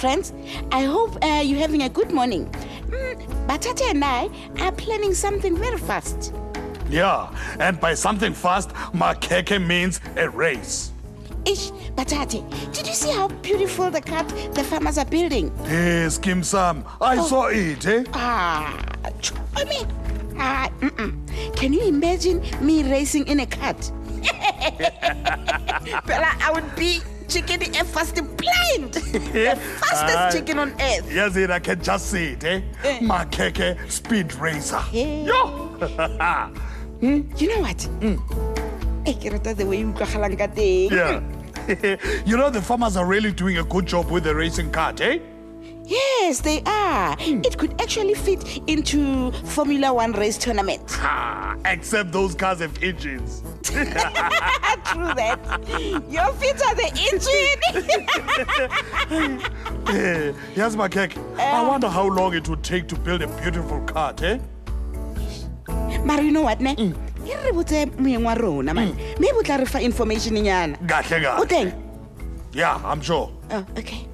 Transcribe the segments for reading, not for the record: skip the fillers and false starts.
Friends, I hope you're having a good morning. Batata and I are planning something very fast. Yeah, and by something fast, Makhekhe means a race. Ish, Batate, did you see how beautiful the cart the farmers are building? Hey, Skeem Saam, I saw it, eh? Ah, I mean, Can you imagine me racing in a cart? Bella, I would be chicken a fast blind. The fastest chicken on earth. Yes, I can just see it, eh? Makhekhe speed racer. Hey. Yo! You know what? Ke rata the way you utlwagalang ka teng. Yeah. You know, the farmers are really doing a good job with the racing cart, eh? Yes, they are. It could actually fit into Formula One race tournament. Ha, except those cars have engines. True that. Your feet are the engine. Hey, yes, Makhekhe. I wonder how long it would take to build a beautiful cart, eh? Mara, you know what, ne? E re botse moeng wa rona, man. Maybe o tla re fa information nyana. Kahle kahle. O teng? Yeah, I'm sure. Oh, okay.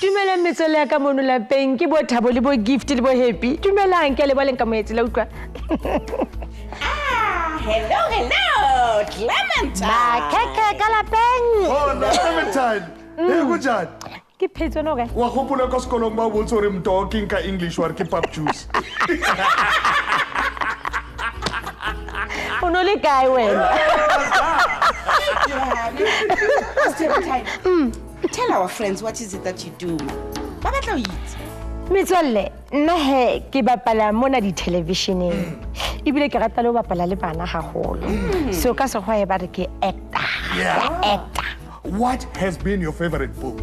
Dumelang metswalle ya ka mono lapeng, ke bo Thabo le bo Gift le bo Happy. Dumelang, ke a le ba leng ka moetse la utlwa. Ah, hello, hello, Clementine. Makhekhe ka lapeng. Oh, no, Clementine. Hey, kunjani? Ke phetse wena o kae? Wa gopola kwa sekolong ba botse hore mtoho ke eng ka English wa re ke pap juice. O no le kae wena? Tell our friends what is it that you do. Ba batla ho itse. Metswalle, nna he ke bapala mona di-televisioneng. Ebile ke rata le ho bapala le bana haholo. So ka sekgowa e ba re ke actor. Yeah. Ke actor. What has been your favorite book?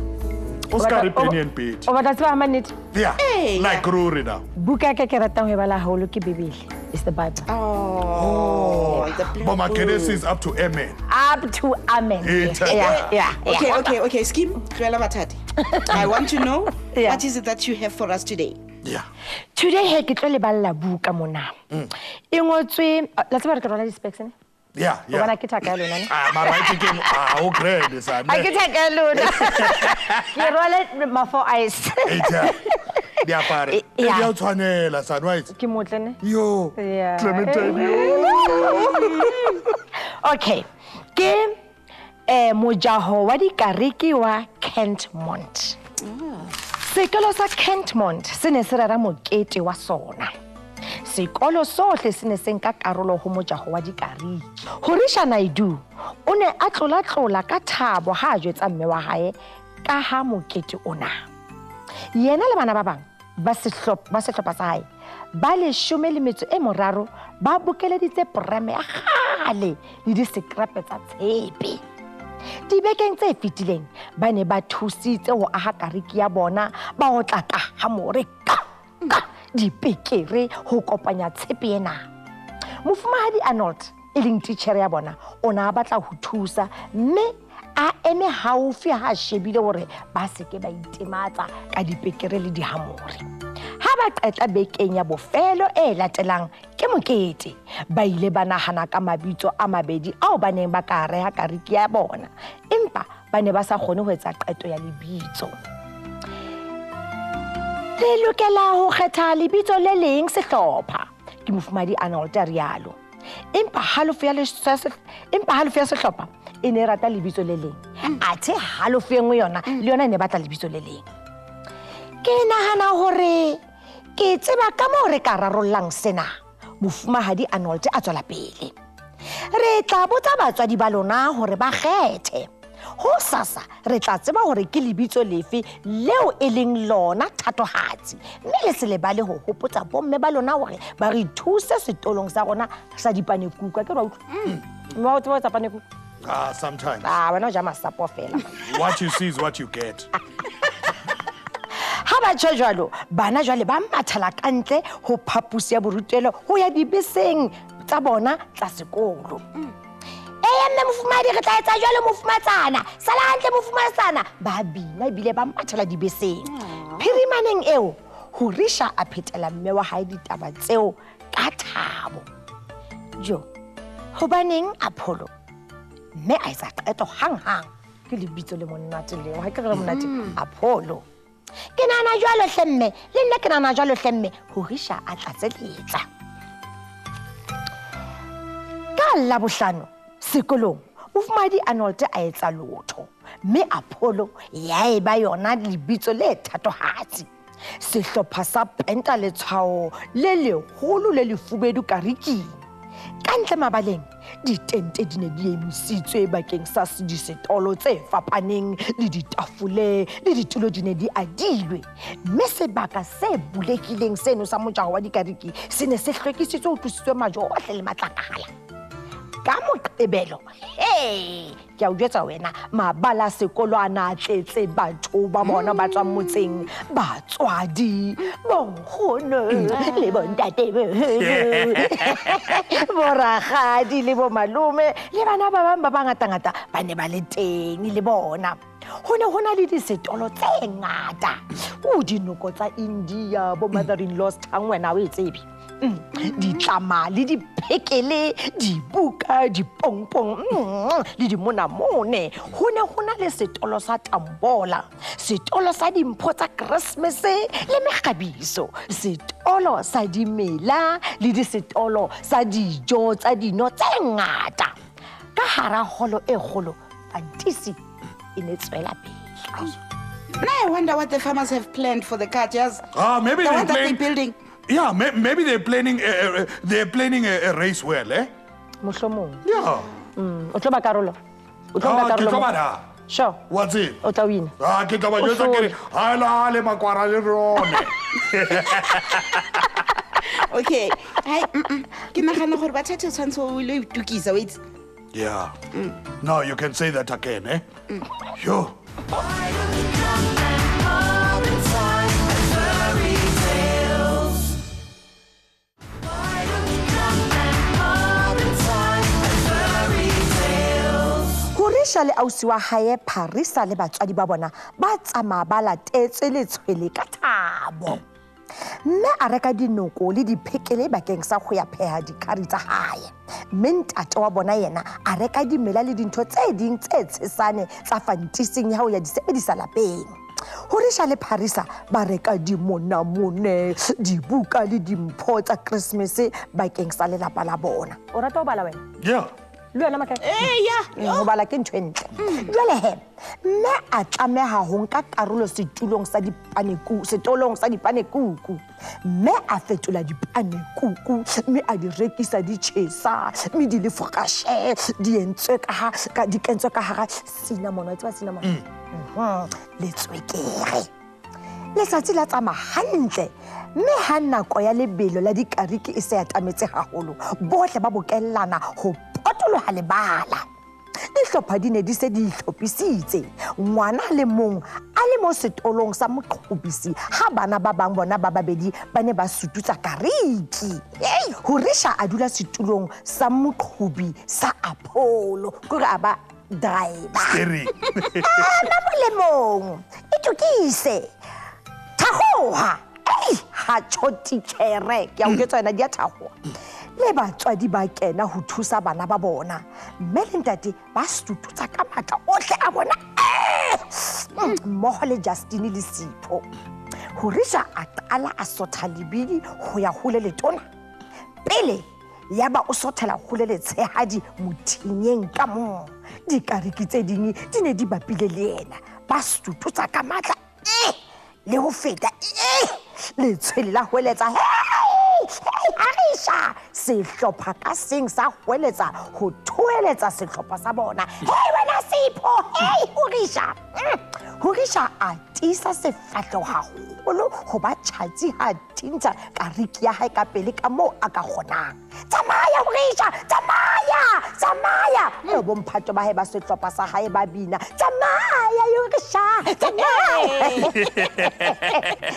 Oscar Penny and Pete. O batla tseba mannete? Yeah. Hey, like Ruri now. Buka ke ratang ho e bala haholo ke Bibele. It's the Bible. Oh, the black But my book. Genesis up to amen. Up to amen. Yeah. Yeah, yeah. Okay, Skeem, tlohela Batate. I want to know Yeah. what is it that you have for us today? Yeah. Today he ke tlo le balla buka mona. E ngotswe, la tseba re ke rwala di-specs ne? Yeah, yeah. O bona ke thaka ya lona ne? Ah, mara I think o grand sa. Ha ke thaka ya lona. Ke rwale ma four eyes. Eja. Diapare. Yeah. Di a tshwanela sa right. Ke motle ne? Yo. Yeah. Clementine. Yo. Okay. Ke mojaho wa dikariki wa Kentmont. Sekolo sa Kentmont se ne se rera mokete wa sona. Sekolo sohle se ne se nka karolo ho mojaho wa dikariki. Horisha Naidu o ne a tlolatlola ka thabo ha a jwetsa mme wa hae ka ha mokete ona. Yena le bana ba bang ba sehlopha sa hae ba 13 ba bokeleditse preme ya kgale le disekrepe tsa tshepe. Dibekeng tse fetileng ba ne ba thusitse ho aha kariki ya bona ba otla ka hamore ka dipekere ho kopanya tshepe ena. Mofumahadi Arnold e leng titjhere ya bona o ne a batla ho thusa mme a eme haufi ha a shebile hore ba se ke ba itematsa ka dipekere le dihamore. Ha ba qeta bekeng ya bofelo e latelang ke mokete, ba ile ba nahana ka mabitso a mabedi ao ba neng ba ka reha kariki ya bona, empa ba ne ba sa kgone ho etsa qeto ya lebitso. Le lokela ho kgetha lebitso le leng sehlopha, ke mofumahadi Arnold a rialo. Empa halofo ya sehlopha e ne e rata lebitso le leng, athe halofo e nngwe yona le yona e ne batla lebitso le leng. Ke nahana hore ke tseba ka moo re ka rarollang sena, mofumahadi Arnold a tswela pele. Re tla botsa batswadi ba lona hore ba kgethe. Ho sasa re tla tseba hore ke lebitso lefe leo e leng lona thatohatsi, mme le se lebale ho hopotsa bomme ba lona hore ba re thuse setolong sa rona sa dipanekuka. Ke re wa utlwa? Mme wa tseba ho etsa panekuka? Ah, sometimes. Ah, wena o ja masapo fela. What you see is what you get. Ha ba tjho jwalo, bana jwale ba mathela ka ntle ho phaposi ya borutelo ho ya dibeseng tsa bona tsa sekolo. Ee, mme mofumahadi re tla etsa jwalo mofumatsana, sala hantle mofumatsana. Ba bina ebile ba mathela dibeseng. Phirimaneng eo, Horisha a phetela mme wa hae ditaba tseo ka thabo. Jo, hobaneng Apollo Mme a etsa qeto hanghang. Ke lebitso le monate leo, ha ke re le monate, Apollo. Ke nahana jwalo hle mme, le nna ke nahana jwalo hle mme, Horisha a tlatseletsa. Ka Labohlano sekolong, Mofumahadi Arnold a etsa lotho, mme Apollo ya eba yona lebitso le thatohatsi. Sehlopha sa penta letshwao le leholo le lefubedu kariking. Ka ntle mabaleng, ditente di ne di emisitswe bakeng sa disetolo tse fapaneng le ditafole le ditulo di ne di adilwe. Mme sebaka se bulehileng seno sa mojaho wa dikariki se ne se hlwekisitswe ho tlositswe majwe ohle le matlakala. Ka Moqebelo, he, ke a o jwetsa wena, mabala a sekolo a na a tletse batho ba bona ba tswang motseng, batswadi, bonkgono le bontate, borakgadi le bomalome le bana ba bang ba bangatangata ba ne ba le teng le bona. Ho ne ho na le disetolo tse ngata. O dinoko tsa India, bo mother-in-law's tongue wena o e tsebe. Ditlama le diphekele, dibuka, dipompong, le dimonamone. Ho ne ho na le setolo sa tambola, setolo sa dimpho tsa Keresemese le mekgabiso, setolo sa dimela le disetolo sa dijo tsa dino tse ngata. Ka hara holo e kgolo, fantisi e ne tswela pele. Now I wonder what the farmers have planned for the carriages. Maybe the they're one that they're planning building. Yeah, maybe they're planning a race well, eh? Mohlomong. Yeah. O tlo ba karolo? O tlo nka Ke karolo tlo mo? ba da. Sure. What's it? O tla wina. Ke tla ba O jwetsa ke re, hlole. ha la le makwara le rone. Okay. Hai, Ke nagana gore ba thathe tshwantse o ile itukisa, wait. Yeah. No, you can say that again, eh? Yo. Horisha le ausi wa hae Parisa le batswadi ba bona ba tsamaya ba latetse letshwele ka thabo. Mme a reka dinoko le diphekele bakeng sa ho ya pheha dikhari tsa hae. Mme ntate wa bona yena a reka dimela le dintho tse ding tse tshesane tsa fantising ya ho ya di sebedisa lapeng. Horisha le Parisa ba reka dimonamone, dibuka le dimpho tsa Keresemese bakeng sa lelapa la bona. O rata ho bala wena? Yeah. Le wena Makaya? Yeah. Ho bala ke ntho e ntle. Jwale he, mme a tlameha ho nka karolo setulong sa dipanekuku, setolong sa dipanekuku. Mme a fetola dipanekuku, mme a di rekisa di tjhesa, mme di le fresh, di entswe ka ha, ka, di kentswe ka hara cinnamon, wa tseba cinnamon? Le tswekere. Letsatsi la tsamaya hantle, mme ha nako ya lebelo la dikariki e se atametse haholo, bohle ba bokellana ho potoloha lebala. Dihlopha di ne di se di ihlophisitse. Ngwana le mong a le mo setolong sa moqhobisi, ha bana ba bang bona ba babedi ba ne ba sututsa kariki. Hei, Horisha a dula setulong sa moqhobi sa Apollo, kore a ba driver. Steering. Ema molemong, itokise. Thahoha. Ei, ha tjho titjhere. Ke a o jwetsa wena, di a thahoha. Le batswadi ba kena ho thusa bana ba bona. Mme le ntate ba sututsa ka matla ohle a bona. Mmoho le Justine le Sipho. Horisha a qala a sotha lebidi ho ya hole letona. Pele ya ba o sothela hole letshehadi mothinyeng ka mong. Dikariki tse ding di ne di bapile le yena. Ba sututsa ka matla. Le ho feta. Letshwele la hweletsa. Hey! Hey, Harisha! Sehlopha ka seng sa hweletsa ho thoeletsa sehlopha sa bona. Hey, wena Sipho! Hey, Horisha! Horisha a tiisa sefahleho haholo ho ba tjhatsi ha thintsha kariki ya hae ka pele ka moo a ka kgonang. Tsamaya, Horisha! Tsamaya! Tsamaya! Le bomphato ba hae ba sehlopha sa hae ba bina. Tsamaya, Horisha! Tsamaya!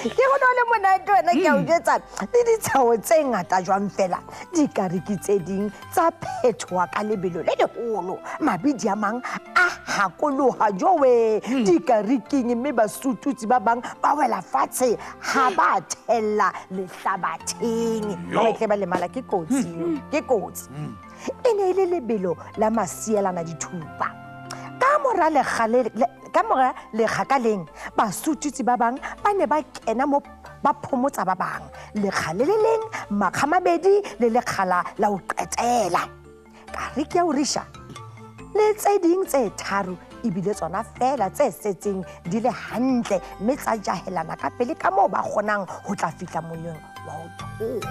Ke go le monate wena, ke a o jwetsa. Le ditshao tse ngata jwang fela, dikariki tse ding tsa phethoha ka lebelo le leholo. Mabidi a mang a hakoloha jowe. Dikariki dikariking mme basututsi ba bang ba wela fatshe ha ba thella lehlabatheng. Ba tle ba lemala ke kotsi, ke kotsi. E ne e le lebelo la masielana dithupa. Ka mora lekga ka leng, basututsi ba bang ba ne ba kena mo ba phomotsa ba bang. Lekga le le leng, makga mabedi le lekgala la ho qetela. Kariki ya Horisha le tse ding tse tharo ebile tsona fela tse setseng di le hantle mme tsa jahelana ka pele ka moo ba kgonang ho tla fihla moleng wa ho thola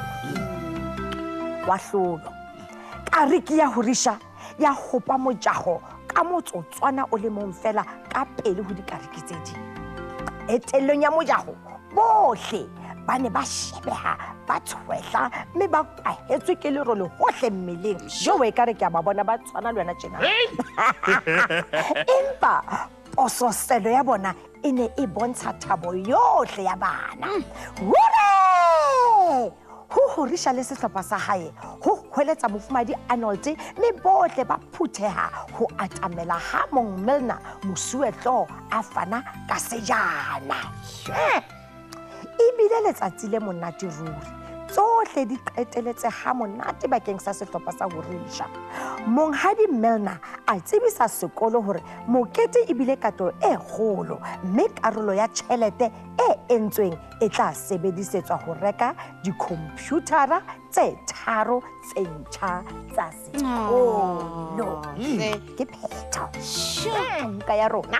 wa hlolo. Kariki ya Horisha ya hopa mojaho ka motsotswana o le mong fela ka pele ho dikariki tse ding. Etellong ya mojaho bohle ba ne ba shebeha ba tshwehla mme ba kwahetswe ke lerole hohle mmeleng. Jo ekare ke a ba bona ba tshwana le wena tjena. Empa pososelo ya bona e ne e bontsha thabo yohle ya bana. Hore! Ho Horisha le sehlopha sa hae ho hweletsa mofumahadi Arnold mme bohle ba phutheha ho atamela ha Mong Milner mosuwehlooho a fana ka sejana. Ebile letsatsi le monate ruri. Tsohle di qeteletse ha monate bakeng sa sehlopha sa Horisha. Monghadi Milner a tsebisa sekolo hore mokete ebile katleho e kgolo mme karolo ya tjhelete e entsweng e tla sebedisetswa ho reka dikhomphuthara tse tharo tse ntjha tsa sekolo. Ke phetho. Nka ya rona.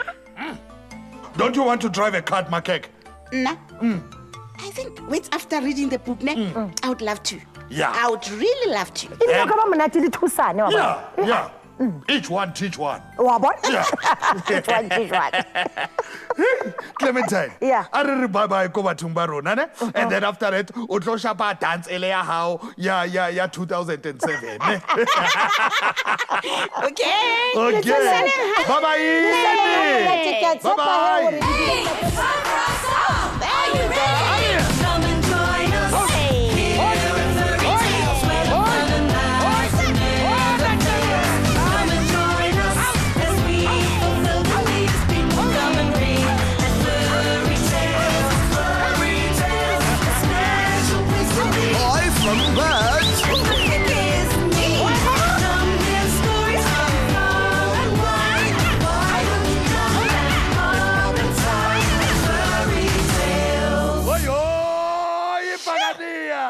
Don't you want to drive a cart, Makek? Nna? I think, wait, after reading the book, ne, I would love to. Yeah. I would really love to. Yeah, yeah. Each one teach one. Yeah. Each one teach one. Clementine. Yeah. I really bye bye ko bathong ba rona, ne? And then after that, o tlo shapa dance ele ya hao ya 2007, ne? Okay. Okay. Bye bye. Bye bye. There you go. Come and join us here at Furry Tales, where the fun and life never fails. Come and join us as we fulfill the latest people come and read at Furry Tales. Furry Tales, a special place to be. I from birds. It is me. Come hear stories from far and wide. Why don't you come and come inside Furry Tales? Oi, oi, Pagania!